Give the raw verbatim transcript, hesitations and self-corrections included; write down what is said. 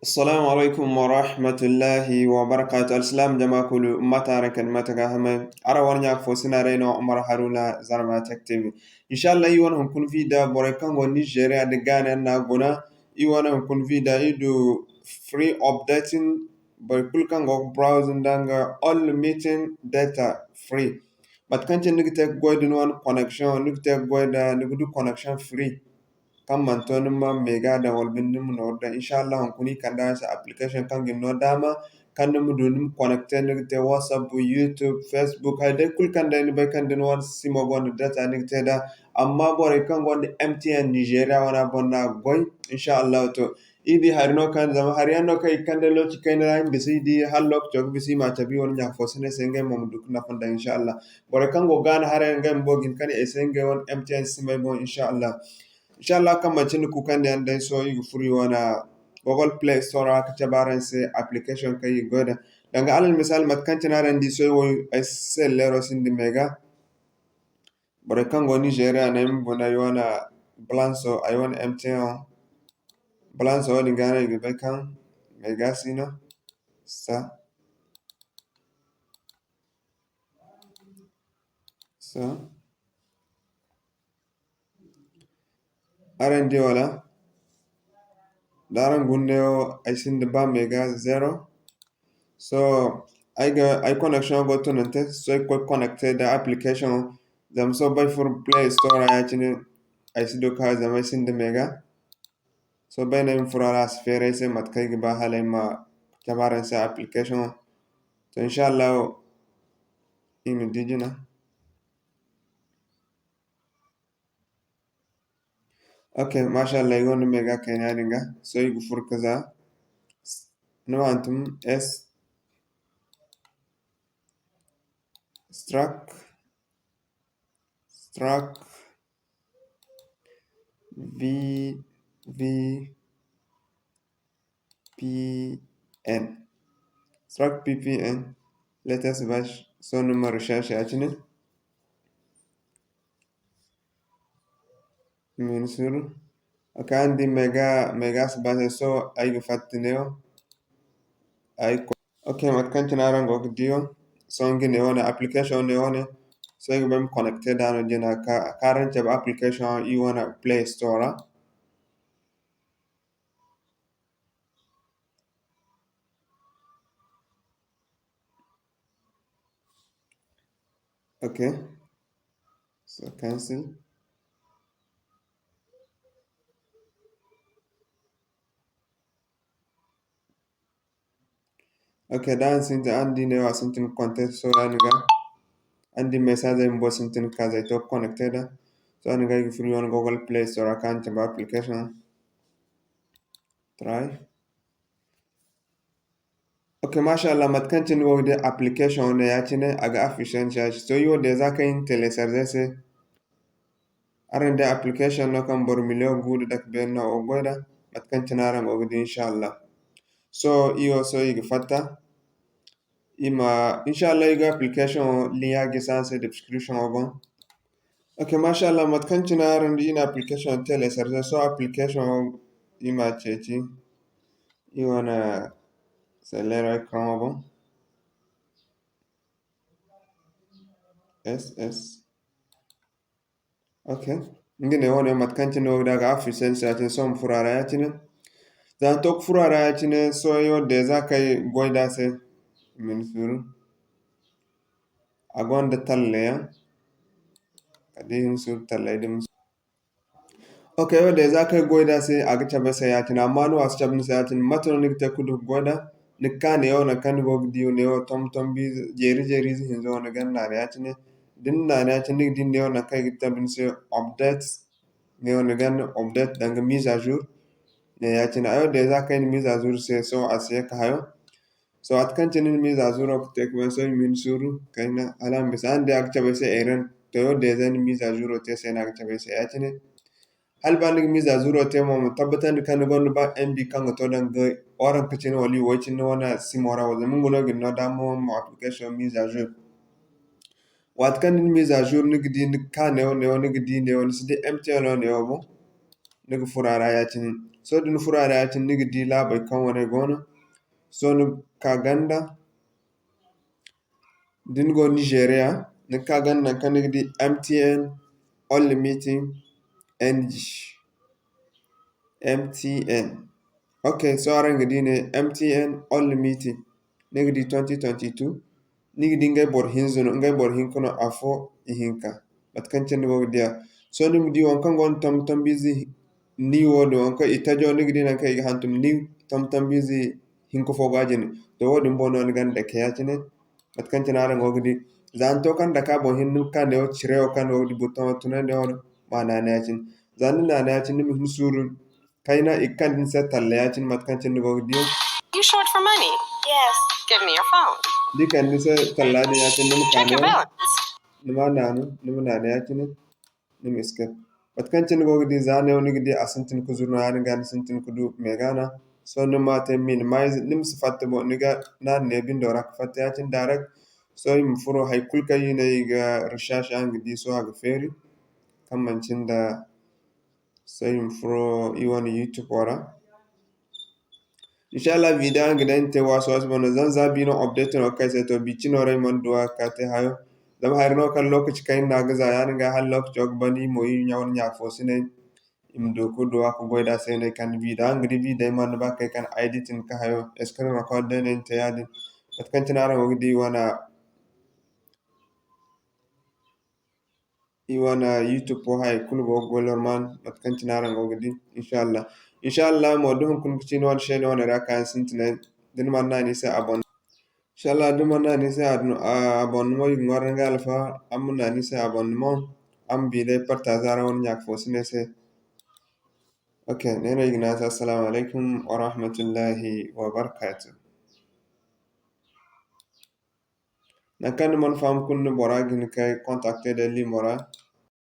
Assalamu alaykum warahmatullahi wabarakatuh. Alsilaam jama kulu, mate araŋ kande, mate ga hamay? Araŋ wane ɲa fo sinaray no, Umar Haruna, Zarma Tech T V. Inshallah, iri wane hunkuna video borey kaŋ go Nigeria nda Ghana yaŋ no a guna. Iri wane hunkuna video iri du free updating, boro kulu kaŋ go ga browsing da nga all meeting data free. Mate kaŋ cine ni ga te ga goy da ni wane connection, ni ga te ga goy da, ni ga du connection free. Kaŋ mana to ni ma mega daŋ wala binde ni ma nooru daŋ. Inshallah, hunkuna iri kande araŋ se application kaŋ ga ni no daama, kaŋ ni ma du ni ma connecte, ni ga te WhatsApp, YouTube, Facebook, hay day kulu kaŋ day ni bay kaŋ da ni wane simo gonda data ni ga te nd'a. Amma borey kaŋ gonda M T N Nigeria wana boŋ no a ga goy, inshallah to. Iri di hari no kaŋ, zama hari yaŋ no kaŋ i ga kande lokaci kayna ra, i ma bisa, iri di hala lokaco ga bisa, i ma a cabe iri wane ɲa fo se no se ngey mo ma du ga nafa nd'a, inshallah. Borey kaŋ go ga Ghana haray, ngey bumbo ga hin ka ne ay se ngey wane M T N simey boŋ, inshallah. Inshallah, kaŋ manci ni kuukandiyaŋ day, sohõ iri ga furo iri wane Google Play Store ra ka cabe araŋ se application kaŋ iri ga goy da. Danga alal misali, mate kaŋ cine araŋ di sohõ ay wo, ay selleero sinda mega. Borey kaŋ go Nigeria no ay ma guna ay wane balance, ay wane M T N balance wo-din ga no i ga bay kaŋ mega si no. Sa. So, araŋ di wala? Da araŋ guna neewo, ay sinda ba mega zero. So, ay ga, ay connection go tunante, so ay ga koy connecte da application wo. Zama so bay furo Play Store ra ya-cine, ay si du ka, zama ay sinda mega. So, bay no ay ma furo a ra, a si feeri ay se mate kaŋ ay ga ba hala ay ma cabe araŋ se application wo. To, inshallah, iri ma di jina. Ok, mashallah, ay gonda mega kayna din ga. So, iri ga furo ka za. Ni ma hantum S, struck, struck, V, V, P N. Struck P P N, latest version, so ni ma recherche ya-cine. Min sur. Ok, araŋ di mega, mega si ba se, so ay ga fatta neewo. Ay ko-, ok, mate kaŋ cine araŋ go ga di wo, so nga ne wane, application ne wane. So ay ga ba ay ma connecte da no jina ka, ka araŋ cabe application iri wane Play Store ra. Ok. So, cancel. Ok, da araŋ sintin, araŋ di neewo a sintin ga connecte, so ya-din ga. Araŋ di message ay bumbo sintin ga ka za ay to ga connecte da. So ya-din ga ay ga furo iri wane Google Play Store ra ka araŋ cabe application. Try. Ok, mashallah, mate kaŋ cine ni go ga di application wo ne ya-cine, a ga afficher ni se ya-cine. To, iri wo déjà kaŋ iri na télécharger se. Araŋ di application no kaŋ boro million gu nda dake beene no go ga goy da, mate kaŋ cine araŋ go ga di, inshallah. So, iri wo, so iri ga fatta. Iri ma, inshallah, iri ga application wo lien a gisi araŋ se description wo boŋ. Ok, mashallah, mate kaŋ cine araŋ di iri na application télécharger, so application wo iri ma ceeci iri wane selleero écran wo boŋ. S S. Ok. Nga ne wane mate kaŋ cine wo ga di a ga afficher ni se ya-cine, sohõ ma furo a ra ya-cine. Za ni to ga furo a ra ya-cine, sohõ wo déjà kaŋ ay goy da se. Min suru. A gonda tallayaŋ. Kala day i ma suru talley din. Ok, wo déjà kaŋ ay goy da se, a ga cabe ay se ya-cine, amma ni wo a si cabe ni se ya-cine, mate no ni ga te ga du ga goy da? Ni ga ka neewo nangu kaŋ ni go ga di wo, neewo tombi-tombi ize, jeeri-jeeri ize hinza wo ni ganda naana ya-cine. Da ni naana ya-cine, ni ga di neewo nangu kaŋ i ga cabe ni se update, neewo ni ganda update danga mise à jour. Ne ya-cine, ay wo déjà kaŋ ay na mise à jour se, sohõ a si ye ka hayo. Sohõ waati kaŋ cine ni na mise à jour wo ga te ka bay, sohõ i ma hin suuru kayna hala a ma bisa. Araŋ di a ga cabe ay se erreur. To, ay wo déjà ay na mise à jour wo te se no a ga cabe ay se ya-cine. Hala ba ni ga mise à jour wo te mo, ma tabbatandi kaŋ ni gonda ba M B kaŋ ga to danga waranka cine wala i way cine ni wane simo ra wo, zama nga no ga ni no daama mo application mise à jour. Waati kaŋ ni na mise à jour, ni ga di, ni ga ka neewo, neewo, ni ga di neewo, ni si di M T N wo neewo boŋ. Ni ga furo a ra ya-cine. Sohõ da ni furo a ra ya-cine, ni ga di laabey kaŋ wane go no. Sohõ ni ga ka ganda, da ni go Nigeria, ni ga ka ganda nangu kaŋ ni ga di M T N only meeting N G. M T N. Ok, sohõ araŋ ga di ne, M T N only meeting. Ni ga di twenty twenty-two. Ni ga di ngey boro hinza no, ngey boro hinka no, afo, ihinka. Mate kaŋ cine ni go ga di a. Sohõ ni ma di waŋ kaŋ go no tombi-tombi ize ni wo din, waŋ kaŋ i tajo, ni ga di nangu kaŋ i ga hantum ni tombi-tombi ize hinka fo ga a jine. To, wo-din boŋ no ni ga dake ya-cine. Mate kaŋ cine araŋ go ga di, za ni to kaŋ dake a boŋ hinne, ni ma ka neewo cire wo kaŋ ni go ga di button wo tunandi wo, ma naana ya-cine. Za ni naana ya-cine, ni ma hin suuru kayna, i ga kande ni se talla ya-cine, mate kaŋ cine ni go ga di. You short for money? Yes. Give me your phone. Da i kande ni se talla din ya-cine, ni ma ka neewo, ni ma naanu, ni ma naana ya-cine. Ni ma skip. Mate kaŋ cine ni go ga di, za neewo ni ga di a sintin ka zuru no-ya-din ga, ni sintin ka du mega no. Sohõ ni ma te minimize, ni ma si fatta boŋ, ni ga naanu ne bindo ra ka fatta ya-cine direct. Sohõ i ma furo, hay kulu kaŋ i ne i ga recherche araŋ ga di, sohõ a ga feeri kaŋ manci nda. Sohõ i ma furo i wane YouTube wo ra. Inshallah, video araŋ ga day ni te waasu-waasu boŋ no. Zama za bi no update no ga kay se, to, bi cino ra i mana du a ga ka te hayo. Zama hari no kaŋ lokaci kaŋ iri na a ga za ya-din ga, hala lokaco ga ban, iri mo iri ɲa wane ɲa fo si ne i ma du ka du a ga goy da se no ay kande video. Araŋ ga di video ay mana ba kay kande editing ka hayo, screen record day no ay na te ya-din. Mate kaŋ cine araŋ go ga di wane i wane YouTube wo, hay kulu go ga goy normal, mate kaŋ cine araŋ go ga di, inshallah. Inshallah mo, da hunkuna ga ci ni wane chaîne wane ra ka yaŋ sintinay, da ni mana naanu i se abonné. Inshallah, da ni mana naanu i se abonné mo, i ga ŋwaaray ni ga alfa, araŋ ma naanu i se abonné mo, araŋ ma bi day partager araŋ wane ɲa ka fo si ne se. Ok, ne no i ga ne a se, assalamu alaykum wa rahmatullahi wa barakatuh. Nangu kaŋ ni mana faham kulu, ni bora ga hin kay contacter day limo ra,